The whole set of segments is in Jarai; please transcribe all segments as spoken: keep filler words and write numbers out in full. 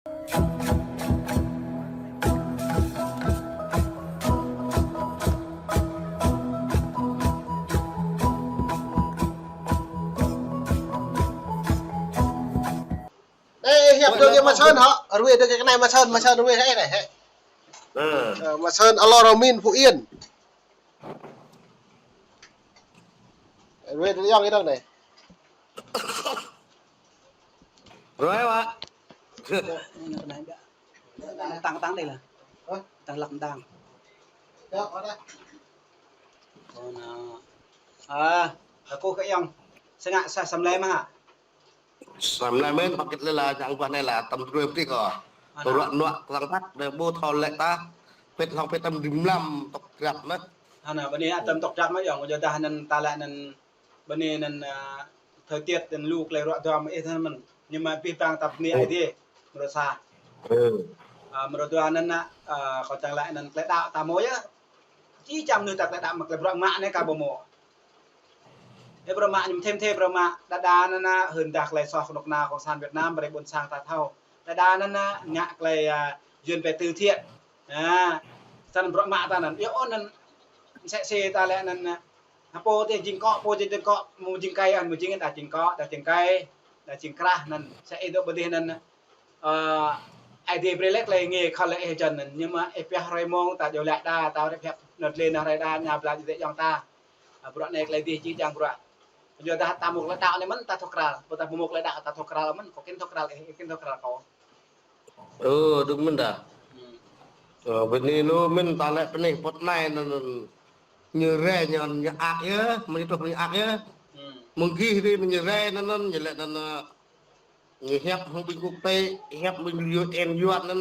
Ê, hiăp dơ̆ng kơ Ama Sơn hă? Rơwe dơ̆ng kơ anai Ama Sơn, Ama Sơn rơwe hă, anai hă? Ơ, Ama Sơn, alo Romin, Phú Yên. Rơwe dơ̆ng kơ anai. Rơwe, Wă. Tăng, tăng đây là. Hă? Tăng lăp tăng. Ơ, nă. Ơ, aku kơ ayŏng. Sơngă sa samlai mă hă? Samlai mơ̆n, pơkĭt lĕ la, čang ƀuh anai la, tăm tơlơi pơtih kơ. Ană. Tơlơi nuă, klang tăk, đe ƀu thâo lĕ ta. Pĕt hlŏng pĕt tăm dim lam, tŏk drap mơ̆n. Ană, bơni tăm tŏk drap mơ̆n, ayŏng, yua dah anŭn ta lĕ anŭn, bơni anŭn, a, thời tiết anŭn lu klei ruă duăm ih tơnăn mơ̆n. Nhưng mà pih pang tap ni ai dih, mrô sa. Ừ. A, mrô dua anŭn nă, a, kâo čang lĕ anŭn klei đaŏ ta mơ̆ yơh. Či čăm mơnuih ta klei đaŏ mă klei bruă mă anai ka ƀu mơ̆. Ê, bruă mă ñu thêm thêm bruă mă, đa đa anŭn nă, hưn dah klei soh kơnuk kơna cộng sản Việt Nam, brơi ƀôn sang ta thâo. Đa đa anŭn nă, ngă klei, a, yuan pĕ từ thiện. A, săn bruă mă ta anŭn. Yua anŭn, msĕ si ta lĕ anŭn nă. Hă pô tih jing kŏ, pô jing kŏ, mơ̆ng jing kai anŭn, mơ̆ng jing đa jing kŏ, đa jing kai, đa jing krah anŭn. Msĕ ih dŏ ƀơi dih anŭn nă. Ơ, ai dih brơi lĕ klei ngê khăl lĕ ih jăn anŭn. Nhưng mà ih pioh hrơi mông ta djơ̆ lĕ đa, ta rĕp hiăp nơt lê nă hrơi đa, ña bla dih dĕ ayŏng ta. A, bruă anai klei dih či čang bruă. Yua dah ta mŭk klei đaŏ anai mơ̆n ta thâo krăl. Pô ta mŭk klei đaŏ ta thâo krăl mơ̆n, kâo kĭn thâo krăl ih, ih kĭn thâo krăl kâo. Ơ, dŭm mơ̆n dah. Hmm. Ơ, bơni lu mơ̆n ta lĕ pơnih pơt anai anŭn, anŭn. Ñu rai ñu, ñu ak yơh, mơ̆n ñu truh ñu ak yơh. Hmm. Mơ̆ng gih dih ñu rai anŭn, anŭn, ñu lĕ anŭn, ơ, Ñu hiăp hăng ƀing quốc tế, hiăp ƀing U N Yuan anŭn,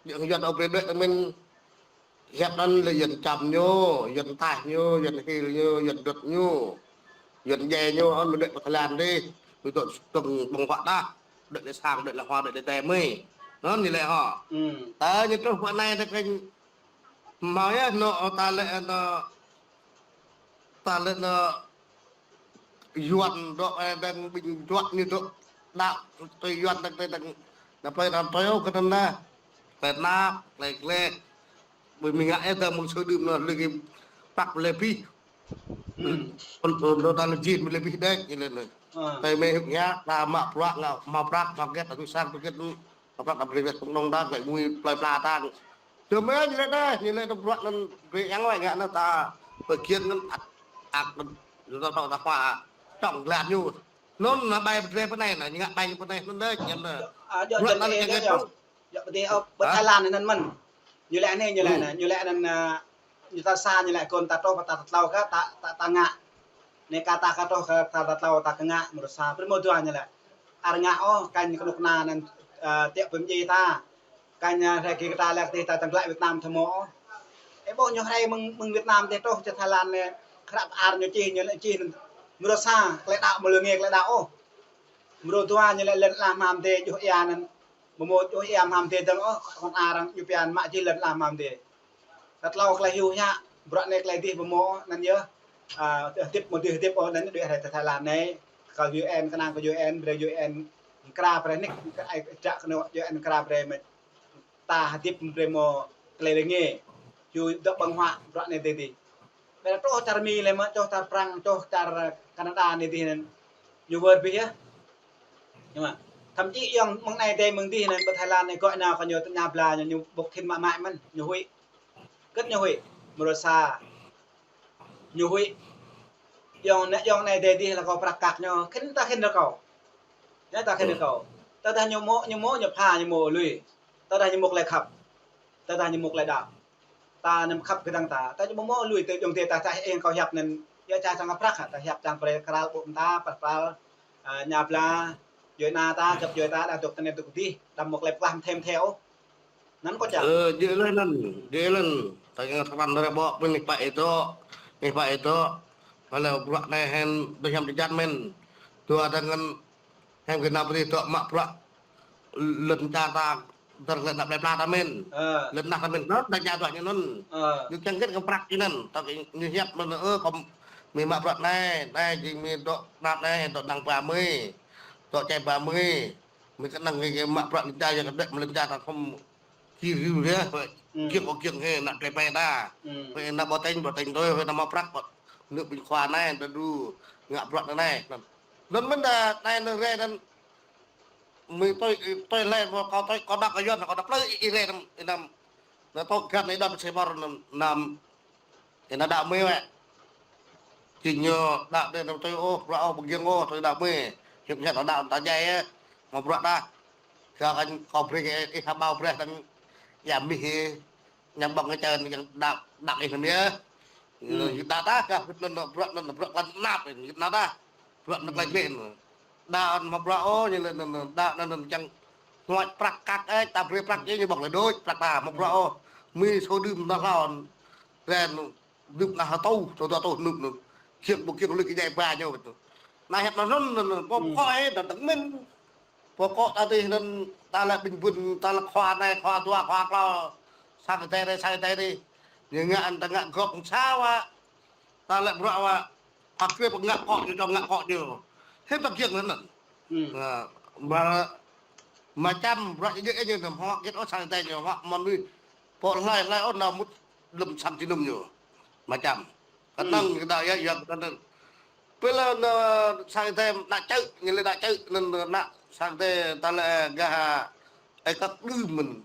ƀing Yuan ôh brơi đuaĭ tơ mĭn. Hiăp anŭn lĕ Yuan čăm ñu, Yuan taih ñu, Yuan hil ñu, Yuan dŏt ñu, Yuan djai ñu, anŭn mơ̆ đuaĭ pơ Thái Lan dih. Ƀing dŏ tơ̆ng ƀơ̆ng huă đah, đuaĭ lĕ sang, đuaĭ lĕ hoa, đuaĭ lĕ tơmơi. Anŭn ñu lĕ hŏ. Hmm. Tơ ñu truh pơ anai tơ kơnh hmâo yơh, anŭn ta lĕ anŭn, ta lĕ anŭn, Yuan dŏ, ơ, đang ƀing Yuan ñu dŏ đaŏ tui Yuan đang, đang, đang, đang plei đang plei ôh kơ anŭn nă. Klei năp, klei gleh. Ƀơi mơ̆ng ngă ih đang mơ̆ng sơ đưm anŭn lĕ kơ prăk lĕ bih. Hmm. Pơ̆n, pơ̆n dŏ ta lĕ jin lĕ bih đĕč, ñu lĕ anŭn. Ơ. Tơmơi hơ̆k ñă, ta mă prăk ngă, mă prăk, mă get, ta tui sang, tui get. Ƀă prăk ta brơi wĕt kơnong đah, glaĭ mui plơi pla ta. Tơmơi ñu lĕ đah, ñu lĕ tơm bruă anŭn brơi yang wai ngă anŭn ta pơkian anŭn ak, ak anŭn, ñu ta tŏ ta khua čŏng glan ñu. Anŭn nă bai brơi pơ anai nă, ñu ngă bai ñu pơ anai anŭn đah, ñu anŭn. A, djơ̆ bruă anŭn ih ñu djơ̆, djơ̆ pơ dih, ơ, pơ Thái Lan anŭn mơ̆n. Ñu lĕ anai, ñu lĕ anŭn, ñu lĕ anŭn, a, ñu ta sa, ñu lĕ kơ ta truh pơ ta, ta tlâo kơ, ta, ta, ta ngă. Anai kơ ta kơ truh kơ ta, ta tlâo ta kơ ngă, mrô sa, brơi mrô dua ñu lĕ. Ar ngă ôh, kơnh kơnuk kơna anŭn, ơ, tiăp pơm djai ta. Kơnh, ơ, hrơi kơ ta lĕ kơ ta čang glaĭ Việt Nam thâo mơ̆ ôh. Ê, ƀuh ñu hrơi mơ̆ng, mơ̆ng Việt Nam dih truh čar Thái Lan anai, krăp ar ñu čih, ñu lĕ čih anŭn. Mrô sa, klei đaŏ mơ̆ lĕ ngê klei đaŏ ôh. Mrô dua ñu lĕ lŏn ala hmam dih, djuh ia anŭn. Ƀu mơ̆ djuh ia hmam dih dơ̆ng ôh, kơ kơ arăng ñu pia mă čih lŏn ala hmam dih. Kơ tlâo klei hyu hiă, bruă anai klei dih ƀu mơ̆, anŭn yơh. A, hơdip mơ̆ dih hơdip ôh, anŭn đuaĭ hrơi tơ Thái Lan anai. Kơ U N, kơnang kơ U N, brơi U N, kra brơi nik, kơ ai drak kơ anŭn U N kra brơi mơ̆. Ta hơdip brơi mơ̆ klei lĕ ngê. Hyu dŏ ƀơ̆ng huă, bruă anai dih dih. Ƀiădah truh čar Mi lĕ mơ̆, truh čar Prăng, truh čar Canada anai dih anŭn. Ñu wơr bĭt yơh. Nhưng mà thậm chí ayŏng mơ̆ng anai dih mơ̆ng dih anŭn, pơ Thái Lan anai gơ̆ nao kơ ñu tơña bla ñu, ñu ƀuh khĭn mă mă mơ̆n, ñu huĭ. Kơ̆t ñu huĭ, mrô sa. Ñu huĭ. Ayŏng anai, ayŏng anai dih dih lĕ kâo prăk kăk ñu, khĭn ta khĭn rơkâo. Ñu ta khĭn rơkâo. Tơdah ñu mơ̆, ñu mơ̆, ñu pha, ñu mơ̆ lui. Tơdah ñu mơ̆ klei khăp. Tơdah ñu mơ̆ klei đaŏ. Ta anăm khăp kơdơ̆ng ta. Ta ču mơ̆ lui tơ ayŏng dih ta, ta ih kâo hiăp anŭn. Yua čang čang prăk, ta hiăp čang brơi kral ƀô̆ ta, prăk kral, a, ña bla, djuai ana ta, găp djuai ta, đa dŏ tơ anai dŏ dih, đăm mơ̆ klei pơklah mơthei mơthei ôh. Anŭn kâo čang. Ơ, djơ̆ lĕ anŭn, djơ̆ lĕ anŭn. Ta kiăng thâo pran ră ƀô̆ pơ anih pă ih dŏ, anih pă ih dŏ. Mă lĕ bruă anai hên, dŏ hiam djơ̆ jăn mơ̆n. Dua ta ngăn hên kơ nao pơ anih dŏ mă bruă lŏn čar ta, dơ̆ng lĕ năp lĕ pla ta mơ̆n. Ơ. Lŏn nah ta mơ̆n, năp ta čar dŏ ñu anŭn. Ơ. Ñu kiăng gĕt kơ prăk ñu anŭn. Ta kiăng ñu hiăp mơ̆n, ơ, kâo mĭn mă bruă anai, anai jing mĭn dŏ năp anai, dŏ năng ba mươi. Dŏ čai ba mươi. Mơi kơnang kơ mă prăk lĕ ča, yua kơ đĕk mă lĕ ča ta khŏm kir riu rĕ, wai. Kiăng ƀu kiăng hĕ, nă tơpai ta. Wai nă ƀu tĕng, ƀu tĕng tui, wai nă mă prăk, ƀu. Nư̆ ƀing khua anai, đa đu, ngă prăk anai. Anŭn mơ̆n đa, anai nă rĕ anŭn. Mơi tui, tui lĕ, kâo tui, kâo đăp kơ Yuan, kâo đăp plơi ih rĕ anŭn, anŭn. Nă tŏ găn ih đăp sĕ ƀơr anŭn, anŭn. Ih nă đăp mơi wai. Či ñu đăp đĕ anŭn tui ôh, bruă ôh, ƀu kiăng ôh, tui đăp mơi. Hiăp hiăp đăp ta jai yơh. Mă bruă ta. Kâo kăn kâo brơi kơ ih hơbao brơi tơ̆ng ia mih ih. Ñăm ƀơ̆ng kơ čan kiăng đăp, đăp ih anŭn yơh. Đăp ta kơ bruă anŭn, bruă anŭn, bruă lăn năp, đăp ta. Bruă anŭn klai klin. Đăp anŭn mă bruă ôh, ñu lĕ anŭn, đăp anŭn, anŭn čang. Ngoač prăk kăk, ơ, ta brơi prăk, ñu ƀơ̆ng lĕ đôč, prăk ta, mă bruă ôh. Mơi sô đưm nă hlâo. Ren, Nŭp nă hơtŭ, tŭ tŭ tŭ nŭp nŭp. Kiăng ƀu kiăng lui kơ jai ba ñu ƀu tŭ. Nă hiăp nă anŭn, anŭn, anŭn, pô kŏ ih, đa tơ̆ng mơ̆n. Pô kŏ ta tih anŭn, ta lĕ ƀing ƀun, ta lĕ khua anai, khua dua, khua klâo. Sang tê rê, sang tê rê. Ñu ngă anŭn ta ngă gŏp sa wă. Ta lĕ bruă wă. Hă kơ pô ngă kŏ ñu, čŏng ngă kŏ ñu. Hiư̆m ta kiăng anŭn. Nă, mă, mă čăm bruă ñu, ñu, ñu, hŏ, git ôh sang tê ñu, hŏ, mơ̆n lui. Pô hlơi, hlơi ôh nao mŭt lơ̆m sang jơnum ñu. Mă čăm. Kơnang kơ đa ia, ia kơnang. Pơ lĕ nă sang tê nă čơ̆, ñu lĕ nă čơ̆, nă, nă, nă sang tê ta lĕ gah, ơ, kăk đưm mơ̆n.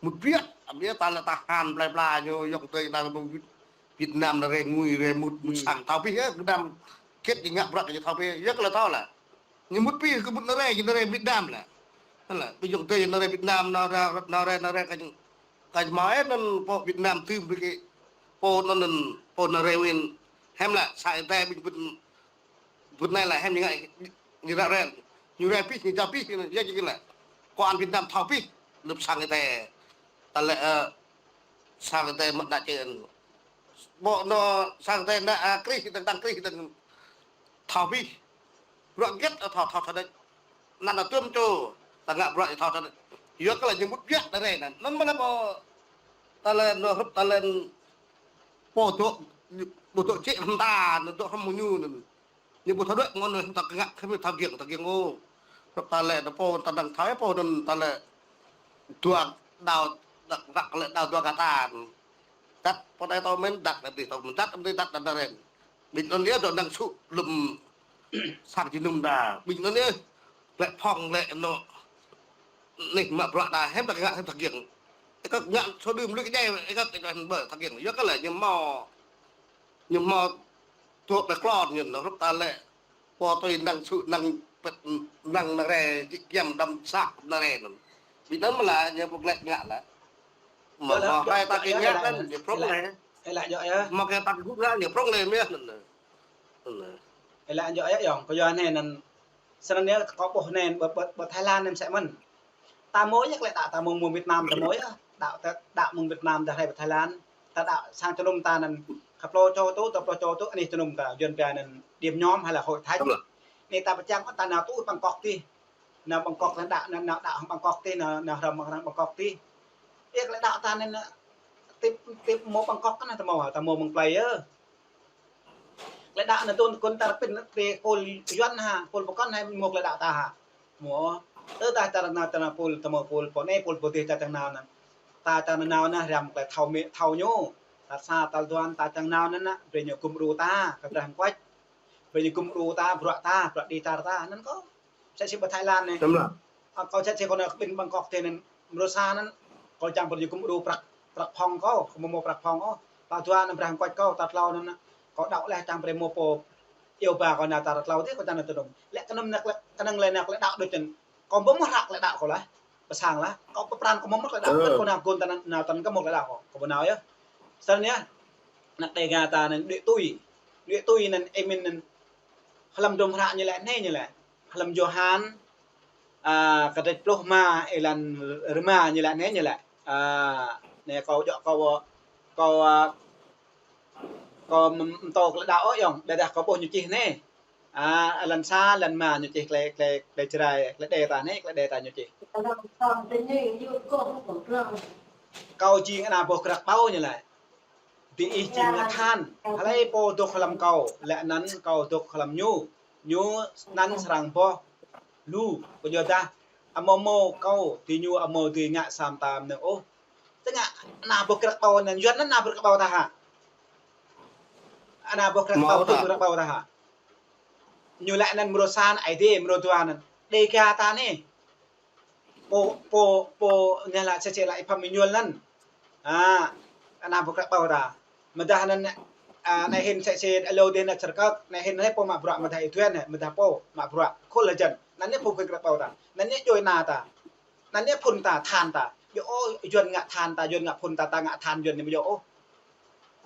Mŭt biă, ăt biă ta lĕ tơhan plơi pla ñu, yŏng tơi nă mơ̆ng Việt Nam nă rê ngui rê mŭt, mŭt sang thâo pih yơh, Việt Nam. Kiăng ñu ngă bruă ñu thâo pih, yơh kơ lĕ thâo lĕ. Ñu mŭt pih, kơ mŭt nă rê, ñu nă rê Việt Nam lĕ. Lĕ, ƀing yŏng tơi nă rê Việt Nam, nă rê, nă rê, nă rê, kơ Kăč mă ih anŭn pô Việt Nam tưm ƀing kơ pô anŭn anŭn pô nă rê win. Hiư̆m lĕ sang tê ƀing ƀun, ƀun anai lĕ hiư̆m ñu ngă ñu ră ren. Ñu ră pih, ñu ča pih, ñu ia či lĕ. Kơ anŭn Việt Nam thâo pih, lơ̆m sang tê. Ta lĕ, ơ, sang tê mă nă čen. Pô nă sang tê nă, a, krih, tơ̆ng tơ̆ng krih, tơ̆ng thâo pih. Bruă git, ơ, thâo, thâo, thâo đĕč. Nă, nă tuôm čô, ta ngă bruă thâo, thâo đĕč. Yua kơ lĕ ñu mŭt biă nă rê anŭn. Anŭn mơ̆n lĕ pô, ta lĕ nă hrup ta lĕ pô dŏ, pô dŏ čĕ hăng ta, nă dŏ hăng mơ̆ng ñu anŭn. Ñu ƀu thâo đuaĭ mơ̆ng anŭn ta ngă, kơ mơi thâo kiăng, thâo kiăng ôh. Hrup ta lĕ nă pô ta năng thâo pô anŭn ta lĕ dua đao, đăk, đăk lĕ đao dua kata. Đăk pô đai tâo mơ̆n, đăk lĕ ƀing tâo mơ̆n, đăk ƀing đăk đăk đa ren. Ƀing anŭn yơh dŏ năng sŭ lơ̆m sang jơnum đa. Ƀing anŭn yơh lĕ phŏng lĕ nă. Nih mă bruă đa hiư̆m ta ngă hiư̆m ta kiăng. Ih kơ ngă sô đưm lui kơ jai, ih kơ kơ ƀu ta kiăng. Yua kơ lĕ ñu hmâo, ñu hmâo dŏ pơ klon ñu nă hrup ta lĕ. Pô tui năng sŭ năng pĕt năng nă rê, jik giăm đăm săk nă rê anŭn. Ƀing anŭn mơ̆ lĕ ñu ƀu glĕk ngă lĕ. Mă, mă hai ta kiăng ngă anŭn, ñu prŏng lĕ. Mă kơ ta kiăng gŭ ngă, ñu prŏng lĕ mơ̆ anŭn. Anŭn. Ih lăi anŭn yơh, yơh, yơh, kơ yua anai anŭn. Snăn yơh, kâo ƀuh anai, ƀơ, ƀơ, ƀơ Thái Lan anai mơsĕ mơ̆n. Ta hmâo yơh klĕ đăo, ta hmâo, hmâo Việt Nam, ta hmâo yơh. Đăo, ta, đăo mơ̆ng Việt Nam, ta rai pơ Thái Lan. Ta đăo sang jơnum ta anŭn, kơ plơi čô tŭ, ta plơi čô tŭ, anih jơnum ta, Yuan pia anŭn, điểm nhóm hay là hội thánh. Anai ta pơčang, ta nao tŭ Bangkok tih. Nao Bangkok, nao đăo, nao, nao đăo hăng Bangkok tih, nao, nao hrŏm hăng Bangkok tih. Yơh klĕ đăo ta anai, anŭn, tip, tip hmâo Bangkok kơ anŭn ta hmâo, ta hmâo mơ̆ng plơi yơh. Klĕ đăo anŭn tŭ kơ ta pĭn tê pôl Yuan hă, pôl pơkŏn hă, hmâo klĕ đăo ta hă. Hmâo. Tơ ta čar nao, čar nao pôl, ta hmâo pôl, pô anai pôl pô dih čar čang nao anŭn. Ta čar nao anŭn răm klĕ thâo mĕ, thâo ñu. Tal sa, tal dua, ta čang nao anŭn, brơi ñu gŭm djru ta, kơ drah kuač. Brơi ñu gŭm djru ta, bruă ta, bruă đĭ čar ta, anŭn kâo. Mơsĕ si ƀơ Thái Lan anai. Tơm lah. Ơ, kâo mơsĕ si kâo nao kơ ƀing Bangkok tih anŭn, mrô sa anŭn, kâo čang brơi ñu gŭm djru prăk, prăk phŏng kâo, kâo hmâo mrô prăk phŏng ôh. Tal dua anŭn brah kuač kâo, tal klâo anŭn, kâo đăo leh čang brơi hmâo pô iâu ba kâo nao tal klâo tih kâo čang nao tơnŭm. Lĕ kơnơ̆ng nao klĕ, kơnơ̆ng lĕ nao klĕ đăo đôč čăn. Kâo ƀu hmâo hră klĕ đăo kâo lah. Pơ sang lah. Kâo pơpran kâo hmâo mơ̆ klĕ đăo. Kơ kâo nao gŭn ta nao, nao tăn kơ hmâo klĕ đăo kâo. Kâo ƀu nao yơh. Snăn yơh. Anăk Đêga ta anŭn đuaĭ tui. Đuaĭ tui anŭn ih mĭn anŭn. Hlăm hdruôm hră ñu lĕ anai ñu lĕ. Hlăm Yôhan, a, kơdrêč pluh rơma, êlan rơma ñu lĕ anai ñu lĕ. A, anai kâo djŏ kâo, kâo, a, kâo mơ̆n tŏ klĕ đăo ôh yơh, ƀiădah kâo ƀuh ñu čih anai. A, êlan sa, êlan rơma ñu čih klĕ, klĕ, klĕ Jrai, klĕ Đê ta anai, klĕ Đê ta ñu čih. Kâo jing ană boh grăk ƀâo ñu lĕ. Diih jing ngă tơhan, hlơi pô dŏ hlăm kâo, lĕ anăn kâo dŏ hlăm ñu, ñu anăn srăng boh lu, kơ yua dah Amâo mâo kâo, ti ñu amâo dưi ngă sa mta mơnơ̆ng ôh. Tơ ngă ană boh krăk ƀâo anŭn, Yuan anŭn ană boh krăk ƀâo ta hă? Ană boh krăk ƀâo, boh krăk ƀâo ta hă? Ñu laĭ anŭn mrô sa anŭn, Aê Diê mrô dua anŭn. Đêga ta anai. Pô, pô, pô, ñu laĭ sĕ sĕ laĭ Y Pham Êñuôl anŭn. A, ană boh krăk ƀâo ta. Mơdah anŭn, a, anai hĭn sĕ sĕ alo dih anŭn čơrkăk, anai hĭn anai pô mă bruă mơdah Y Duên anai, mơdah pô mă bruă khul hơjăn. Anŭn anai pô boh krăk ƀâo ta. Anŭn anai djuai ană ta. Anŭn anai phŭn ta, than ta. Yua ôh, Yuan ngă than ta, Yuan ngă phŭn ta, ta ngă than Yuan anai mơ̆ yua ôh.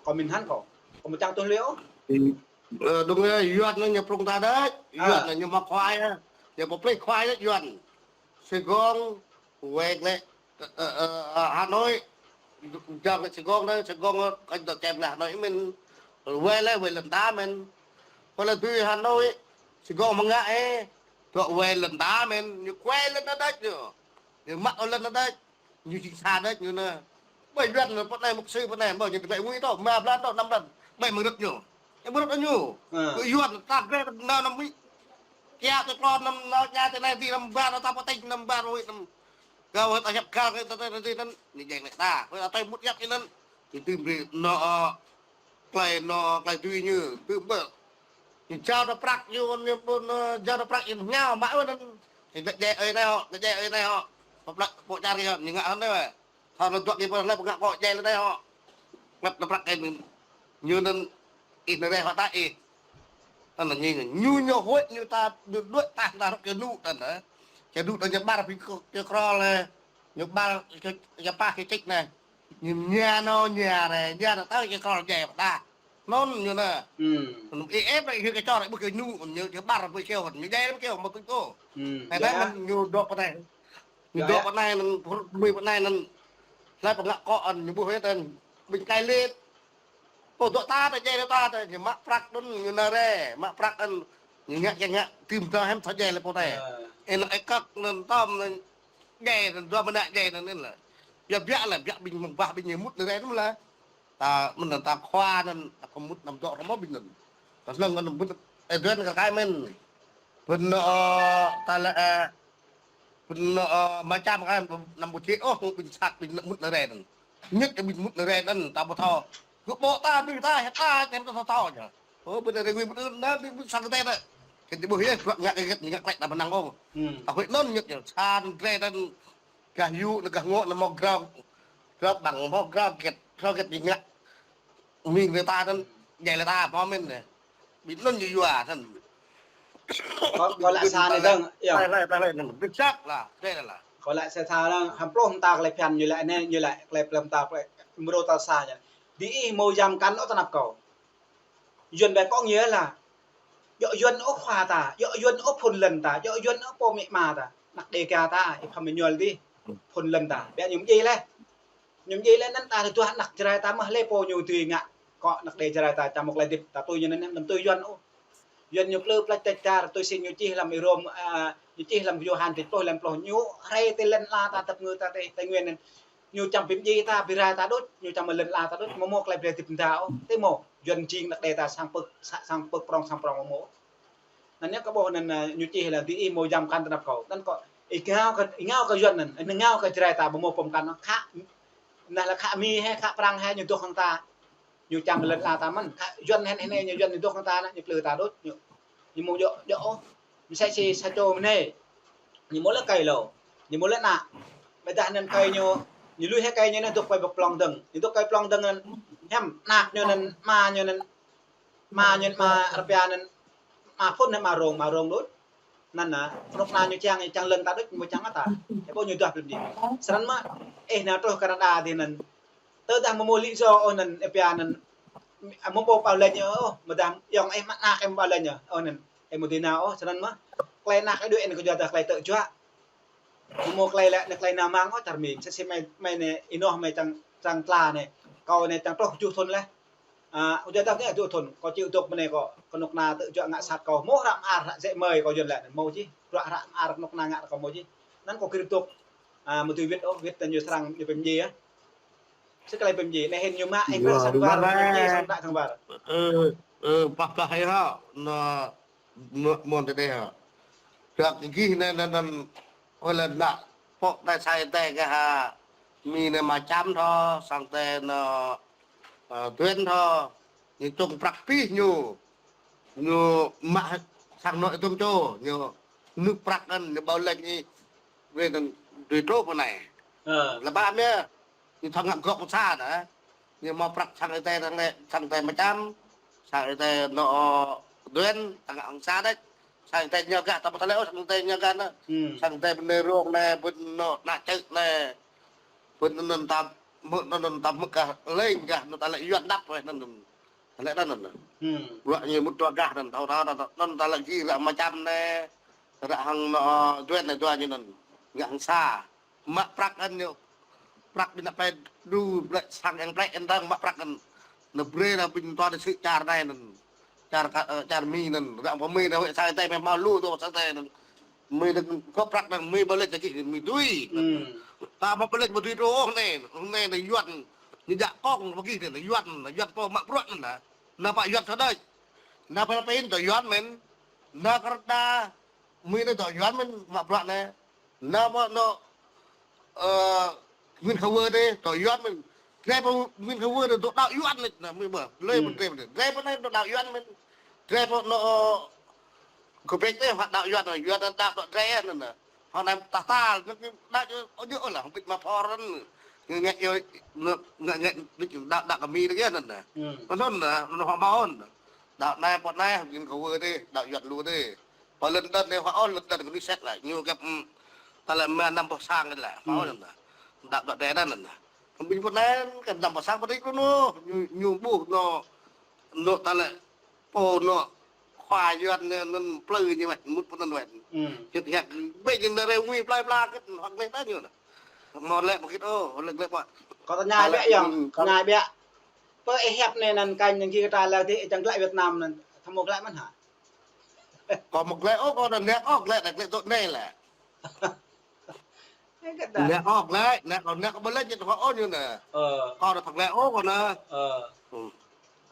Kâo mĭn hăn kâo. Kâo mơčang tuh lĕ ôh. Ơ, đúng rồi, Yuan anŭn ñu prŏng ta đôč. Yuan anŭn ñu mă khoai, ñu pơplih khoai đôč Yuan. Sài Gòn, wek lĕ, ơ, ơ, ơ, Hà Nội, jang lĕ Sài Gòn anai, Sài Gòn, kơ dŏ kem lĕ Hà Nội mĭn, wek lĕ, wek lŏn ta mĭn. Kơ lĕ tui Hà Nội, Sài Gòn mơ̆ ngă ê, dŏ wek lŏn ta mĭn, ñu wek lŏn ta đôč ñu. Ñu mă ôh lŏn ta đôč. Ñu jing sa đôč ñu anai. Ƀơi Yuan anai, pơ anai mục sư pơ anai, ƀơi ñu tơbiă ngui tŏ, ma blan tŏ, năm blan. Ƀơi mơ̆ng rơ̆k ñu. Ơ, mơ̆ng rơ̆k ñu. Ơ. Kơ Yuan, ta gre, năm, năm mĭ. Kia tơ klon năm, năm, kia tơ anai, ti năm bar, ta pơ tĕnh, năm bar, ôi, năm. Gao, hơi ta hiăp gal, hơi ta, ta, ta, ta, ta, ñu jeng lĕ ta. Hơi ta, ta mŭt hiăp anŭn. Ti tơm ri, anŏ, ơ, klei anŏ, klei tui ñu, tơm ƀơ̆. Ñu jao ta prăk ñu, ñu pô, ơ, jao ta prăk ñu hñao, mă ôh anŭn. Ñu djai ơi anai hŏ, djai ơi anai hŏ. Pơplăk, pô čar kơ hŏ, ñu ngă hŏ anai wĕ. Thâo anŭn dŏ kơ pô lĕ pơngă pô djai lĕ anai hŏ. Klep ta prăk kơ ñu. Ñu anŭn ih anai rĕ hŏ ta ih. Anŭn ñu, ñu, ñu huĭ ñu ta, ñu đuaĭ ta, ta rŏk kơ ñu ta anŭn. Kơ ñu ta ñu ƀar pĭ kơ, kơ krô lĕ. Ñu ƀar kơ, kơ pah kơ čĭk anai. Ñu ña anŭn, ña rĕ, ña anŭn ta kơ krô djai ta. Anŭn ñu anŭn. Ih ĕp rĕ hyu kơ čô rĕ ƀu kơ ñu, ñu, ñu ƀar ƀu kơ ñu, ñu djai ƀu kơ mă kơ ñu. Anai anŭn ñu dŏ pơ anai. Ñu dŏ pơ anai anŭn, mui pơ anai anŭn. Hlơi pơngă kŏ anŭn, ñu ƀuh hĕt anŭn. Ƀing kai lĕt. Pô dŏ ta, ta djai ta, ta, ñu mă prăk anŭn, ñu anai rĕ, mă prăk anŭn. Ñu ngă, ngă, ngă, tơm ta hĕm ta djai lĕ pô ta. Ê, anŭn ê kăk anŭn tơm anŭn. Djai anŭn, dua mơnă djai anŭn anŭn lĕ. Biă biă lĕ, biă ƀing mơ̆ng bah ƀing ñu mŭt anŭn rĕ anŭn lĕ. Ta, mơ̆n anŭn ta khua anŭn, ta kơ mŭt năm dŏ rơmô ƀing anŭn. Ta lăng anŭn mŭt, ê, Yuan kơ kai mơ̆n. Pơ̆n, ơ, ta lĕ, ơ, pơ̆n, ơ, mă čăm kai, năm ƀu čih ôh, ƀing sat, ƀing mŭt anŭn rĕ anŭn. Ñĕt kơ ƀing mŭt anŭn rĕ anŭn, ta ƀu thâo. Kơ ƀô̆ ta, ƀing ta, hĕt ta, hĕt ta thâo thâo ñu. Ơ, ƀing ta rơngui ƀing anŭn, ƀing, ƀing sang kơ ta ta. Kơ ti ƀuh yơh, bruă ngă kơ gĕt, ngă klĕ ta pơnăng ôh. Ta huĭ anŭn ñĕt ñu, sa anŭn rĕ anŭn. Gah yŭ, anŭn gah ngŏ, anŭn mâo grao. Grao ƀăng, mâo grao gĕt, grao gĕt ƀing ngă. Mĭn kơ ta anŭn, djai lĕ ta, mơ̆ mĭn anai. Ƀing anŭn ñu yua anŭn. Kâo, kâo laĭ sa anai dơ̆ng, yơh. Laĭ, laĭ, laĭ, laĭ, anŭn. Ƀing sat lah, djai lah. Kâo laĭ sa sa dơ̆ng, hăm pluh mta klei phiăn ñu laĭ anai, ñu laĭ klei pluh mta klei mrô tal sa ñu. Diih hmâo yam mơkăn ôh tơnap kâo. Yuan ƀai kŏng yơh lah. Djŏ Yuan ôh khua ta, djŏ Yuan ôh phŭn lŏn ta, djŏ Yuan ôh pô amĭ ama ta. Anăk Đêga ta, Y Pham Êñuôl dih. Phŭn lŏn ta. Biă ñu mdjai leh. Ñu mdjai leh anŭn ta tơduah anăk Jrai ta mơ̆ lĕ pô ñu dưi ngă. Kŏ anăk Đê Jrai ta čang mơ̆ klei hơdip ta tui ñu anŭn, anŭn tui Yuan ôh. Yuan ñu plư plač tač dar, tui si ñu čih lăm Y Rôm, a, ñu čih lăm Yôhan tĭt pluh lăm pluh. Ñu hrơi tơ lŏn ala ta tơpă ngă ta tơ Tây Nguyên anŭn. Ñu čang bi mdjai ta, bi rai ta đôč, ñu čang mă lŏn ala ta đôč, mơ̆ mâo klei brơi hơdip mơda ôh. Tơ mâo, Yuan jing anăk Đê ta sang pơ̆k, sa-, sang pơ̆k prŏng, sang prŏng mơ̆ mâo. Anŭn ñu kơ ƀuh anŭn, ơ, ñu čih lĕ diih hmâo yam mơkăn tơnap kâo. Anŭn kâo, ih ngă kơ, ih ngă kơ Yuan anŭn, ih ngă kơ Jrai ta ƀu mâo pô mơkăn ôh. Khă, anai lĕ khă Mi hĕ, khă Prăng hĕ, ñu dŏ hăng ta. Ñu čang lŏn ala ta mơ̆n. Khă Yuan hĕ, hĕ, ñu Yuan ñu dŏ hăng ta anŭn, ñu plư ta đôč, ñu. Ñu mâo djŏ, djŏ ôh. Msĕ si sa čô mơ̆n anai. Ñu mâo lĕ kơi lu. Ñu mâo lĕ ană. Ƀiădah anŭn kơi ñu, ñu lui hĕ kơi ñu anŭn dŏ kơi ƀơi plŏng dơ̆ng. Ñu dŏ kơi plŏng dơ̆ng anŭn, hiam anăk ñu anŭn, ama ñu anŭn, ama ñu anŭn, ama rơpia anŭn, ama phŭn anŭn, ama rông, ama rông đôč. Anŭn anŭn, kơnuk kơna ñu čang, čang lŏn ta đôč, mâo čang ta. Ơ ƀô̆ ñu duah plĕm dih. Snăn mơ̆, ih nao truh Canada dih anŭn. Tơdah mâo mâo lý do ôh anŭn, ih pia anŭn, mâo ƀu pao lĕ ñu ôh, mơdah yŏng ih mă anăk ih mâo pao lĕ ñu ôh anŭn. Ih mâo dưi nao ôh, snăn mơ̆. Klei anăk ih đuaĭ anŭn kơ yua dah klei tơjuă. Mâo mâo klei lĕ, anai klei nao mang ôh čar Mi. Msĕ si mơi, mơi anai, ih noh mơi čang, čang tla anai. Kâo anai čang truh kjuh thŭn leh. A, kơ yua dah anai kjuh thŭn. Kâo či dŏ mơ̆n anai kâo, kơnuk kơna tơjuă ngă sat kâo. Mâo hră mơar, hră jĕ mơi kâo Yuan lĕ anŭn mâo čih. Bruă hră mơar kơnuk kơna ngă kâo mâo čih. Anŭn kâo gir dŏ. A, mâo dưi wĭt ôh, wĭt tơ ñu srăng ñu bi mdjai yơh. Sĭt klei bi mdjai, anai hĭn ñu mă, ih mă sang ƀar, ñu mdjai sang đak sang ƀar. Ơ, ơ, pah pah ih hă, anŭn, anŭn, anŭn tơdơi hă. Kơ gih anŭn, anŭn, anŭn, Ôi lĕ nă, pô tơi sang tơi kơ ha, Mi nă mă čăm thâo, sang tơi nă, ơ, Duen thâo, ñu čung prăk pih ñu, ñu mă sang nă tôm čô, ñu nŭk prăk anŭn, ñu ƀâo lĕ ñu, wê anŭn dui trô pơ anai. Ơ. Lĕ ba mia, ñu thâo ngă gŏ pơ sa nă. Ñu mă prăk sang tơi, sang tơi, sang tơi mă čăm, sang tơi nă Duen, sang tơi sa đĕč, sang tơi ñu gah, ta ƀu thâo lĕ ôh, sang tơi ñu gah nă. Hmm. Sang tơi bơnai rông nă, bơnai nă, nă čơ̆ nă, bơnai anŭn ta, mơ̆ anŭn ta mơ̆ gah, lĕ gah, nă ta lĕ Yuan đăp weh anŭn. Ta lĕ anŭn nă. Hmm. Bruă ñu mŭt dua gah anŭn, thâo thâo, anŭn ta lĕ gih, ră mă čăm nă, ră hăng nă Duen nă, dua ñu anŭn. Ngă hăng sa. Mă prăk anŭn ñu. Prăk ƀing nă plei đru, plei sang yang plei endang mă prăk anŭn. Nă brơi nă ƀing tuan nă sĭ čar anai anŭn. Čar ka, ơ, čar Mi anŭn. Ră pơ Mi nă wê sang tơi mơ̆ hmâo lu tơ sang tơi anŭn. Mi nă gŏ prăk anŭn Mi ƀâo lĕ ta gih Mi dui. Hmm. Ta ƀâo lĕ ƀu dui trô ôh nă. Nă nă Yuan. Ñu jak kông pơ gih nă Yuan, nă Yuan pô mă bruă anŭn nă. Nă pă Yuan sa đĕč. Nă Philippin tơ Yuan mơ̆n. Nă Canada Mi nă tơ Yuan mơ̆n mă bruă nă. Nă pơ nă, ơ, Nguyễn Khả Vơ dih, tơ Yuan mơ̆n. Dre pơ Nguyễn Khả Vơ dih, dŏ đaŏ Yuan nă, nă, Mi ƀơ. Lơi mơ̆n dre pơ dih. Dre pơ anai dŏ đaŏ Yuan mơ̆n. Dre pơ nă, ơ, Quebec dih, hŏ đaŏ Yuan, Yuan dŏ đaŏ dre nă, nă. Hŏ anai ta tal, nă, đaŏ, ơ, ñu ôh lah, hŏ bĭt mă phor nă. Ngă, ngă, ñu, nă, ngă, ngă, đaŏ, đaŏ kơ Mi dih nă, nă. Pơ anŭn nă, nă hŏ mâo nă. Đaŏ anai, pơ anai, Nguyễn Khả Vơ dih, đaŏ Yuan lu dih. Pơ London anai, hŏ ôh London kơ ñu sĕt lah. Ñu găp, ưm, ta lĕ mă năm boh sang lah. Hŏ ôh anŭn lah. Đaŏ, đaŏ đe anŭn lah. Ƀing pơ anai, kơ năm boh sang pơ anai kơ ñu, ñu, ñu ƀuh nă, nă ta lĕ pô nă khua Yuan nă, anŭn plư ñu wĕt, mŭt pơ anŭn wĕt. Hơ̆k hơ̆k, ƀing ñu nă rê ngui plơi pla kơ hŏk lĕ ta ñu nă. Hmâo lĕ pơ gih ôh, lĕ lĕ pơ. Kâo tơña biă yơh, tơña biă. Pơ ih hiăp anai anŭn kơ ñu gih kơ ta lĕ dih, ih čang glaĭ Việt Nam anŭn, ta hmâo glaĭ mơ̆n hă? Kâo hmâo glaĭ ôh, kâo anŭn nĕ ôh glaĭ, nĕ glaĭ tŏ anai lĕ. Nĕ ôh glaĭ, nĕ kâo nĕ kâo ƀu laĭ ñu tơpă ôh ñu nă. Ơ. Kâo anŭn tơpă glaĭ ôh kâo nă. Ơ. Hmm.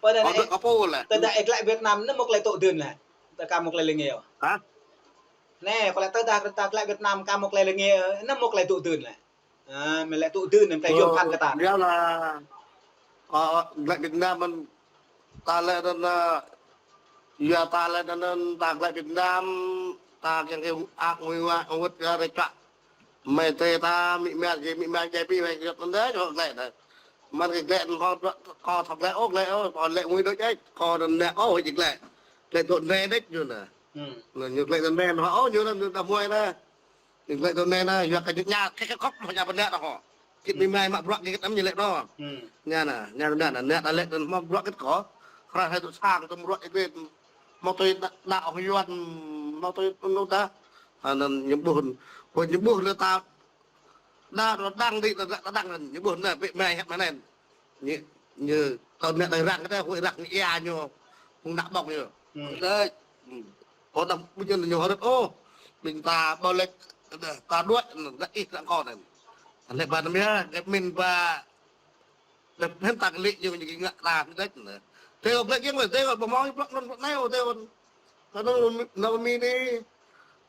Pơ anai kâo nĕ, tơpă pô lĕ. Tơdah ih glaĭ Việt Nam nă hmâo glaĭ tŏ dưn lĕ. Tơ ka hmâo glaĭ lĕ ngeo. Hă? Nĕ, kâo laĭ tơdah ta glaĭ Việt Nam ka hmâo glaĭ lĕ ngeo, nă hmâo glaĭ tŏ dưn lĕ. Ơ, mơ̆ lĕ tŏ dưn anŭn plei Yuan phan kơ ta. Ơ, yua lah, ơ, glaĭ Việt Nam mơ̆n, ta lĕ anŭn, ơ, yua ta lĕ anŭn, ta glaĭ Việt Nam, ta kiăng kơ ak ngui wa, wơ̆t kơ rơčă. Mơ̆ tơ ta mĭ mă, jĕ mĭ mă, jĕ pi wai jĕ anŭn dih, jŏ glaĭ anŭn. Mơ̆n kơ glaĭ anŭn kâo, kâo thâo glaĭ ôh, glaĭ ôh, kâo lĕ ngui đôč ĕč, kâo anŭn nĕ kâo hơ̆k glaĭ. Glaĭ tŏ anai đôč ñu nă. Hmm. Anŭn ñu glaĭ tŏ anai anŭn, ôh, ñu anŭn ñu đa muai nă. Ñu glaĭ tŏ anai nă, yua kơ ñu ña, kơ kơ khŏk, ñu pơnă nă hŏ. Git mĭ mai mă bruă git anăm ñu lĕ nă. Hmm. Ñu nă, ñu nă, nă, nă, ta lĕ anŭn hmâo bruă git kâo. Hră hai tŏ sang tŏm bruă git, hmâo tui đa, đa ong Yuan, hmâo tui anŭn ta. Anŭn ñu ƀuh, ƀuh ñu ƀuh lĕ ta, đa, đa đang dih, đa, đa đang anŭn, ñu ƀuh nă, ƀĕ mai hĕp mơ̆n anŭn. Ñu, ñu, tơl nĕ tơl răng kơ ta, huĭ răng ñu ia ñu, hŭng nă ƀơ̆ng ñu. Hmm. Tơl, hmm. Kâo ta ƀing ñu hơrơt ôh, ƀing ta ƀu laĭ, ta đuaĭ, ta ih răng kâo anŭn. Lĕ ba anŭn yơh, lĕ mĭn ba, lĕ hơ̆n ta kơ lĕ ñu, ñu kơ ngă ta kơ đĕč anŭn. Tơl ƀu laĭ kiăng wơ̆t, tơl ƀu hmâo bruă anŭn, bruă anai ôh, tơl. Kơ anŭn, anŭn Mi anai,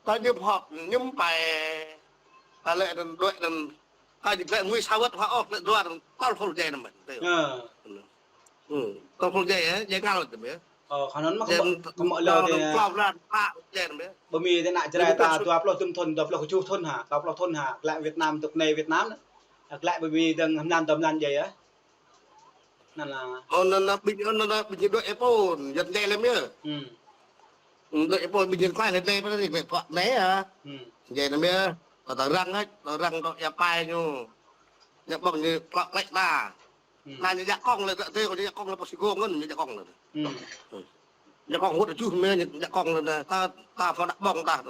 ta ñu pơhŏk, ñu pai, ta lĕ anŭn đuaĭ anŭn, ta ñu glaĭ ngui sa wơ̆t hŏ ôh, lĕ dua anŭn, tơl phŭl jai anŭn mơ̆n, tơl. Ơ. Hmm. Tơl phŭl jai, ơ, jai ngăl tơl mơ̆n. Ơ, kơ anŭn mơ̆ jai kơ mă, kơ mă lơ tơl tơl. Plâo blan, pă jai anŭn mơ̆n. Ƀu Mi tơl nă Jrai ta dua pluh tơm thŭn, dua pluh kơjuh thŭn hă, dua pluh thŭn hă, glaĭ Việt Nam, tŏ anai Việt Nam nă. Glaĭ ƀu Mi dơ̆ng hơmlan dua mlan jai yơh. Anŭn lah. Ơ, anŭn, anŭn, ƀing, anŭn, anŭn, ƀing ñu đuaĭ ih pô, Yuan jai lĕ mơ̆n. Hmm. Đuaĭ ih pô, ƀing ñu klaih lĕ anai, pơ anai, glaĭ tŏ anai hă. Hmm. Jai anŭn mơ̆n, ta răng hă, ta răng tŏ ia pai ñu. Ñu ƀơ̆ng ñu klŏk klĕč ta. Hmm. Nă ñu jak kông lĕ, ta tơ kâo ñu jak kông lĕ, pơ Sài Gòn anŭn ñu jak kông lĕ. Hmm. Ñu jak kông wơ̆t tơjuh mơ̆n, ñu jak kông lĕ, ta, ta pơ nă ƀơ̆ng ta.